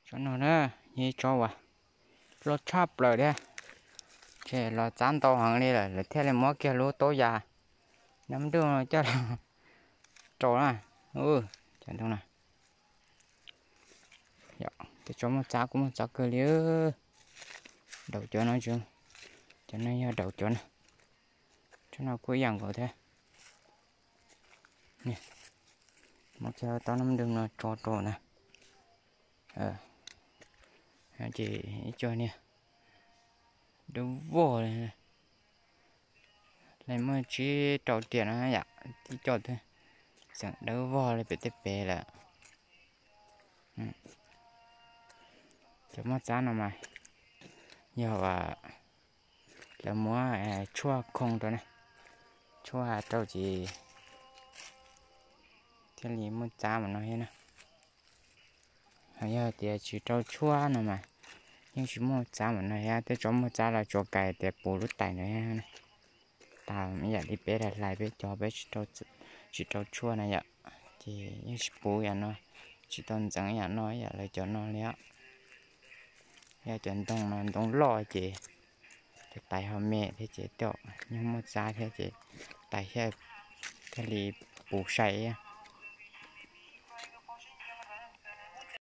Tsob no na, yog ib tsob uas loj tshaj plaws thiab, ces los txav ntau heev li lawm lawv thiaj li muab kiag lub taub yas nab nrug coj los rau na. Cov ntoo na, tej tsob muaj txav kuj muaj txav kawg li. Daum cov no, cov no yog daum cov na. Tsob no kuj ib yam nkaus thiab. Muab kiag taub nab nrug no tso rau na. Ces ib co niag dawb vog li, muaj tsib rau riam no yom, ib co twb xeem dawb vog li pem tej pem lawm. Cov muaj txav no mas yog lawv muab tshuaj khoo rau na, tshuaj rau ces thiaj li muaj txav mam no thiab na. Yog tias tsis rau tshuaj no mas yeej tsis muaj txav mam no thiab. Tej tsob muaj txav los tsuas kais tias puv lub tais ntawd thiab. Tas ib yam li peb hlais hlais peb cov peb tsis rau tshuaj na yom, ces yeej tsis puv yam no, tsis tau ntxeev yam no ib yam lawv cov no li os. Yog cov ntoo no ntoo loj ces cov tais ho me thiab ces tej zaum yeej muaj txav thiab ces tais thiaj li puv sai.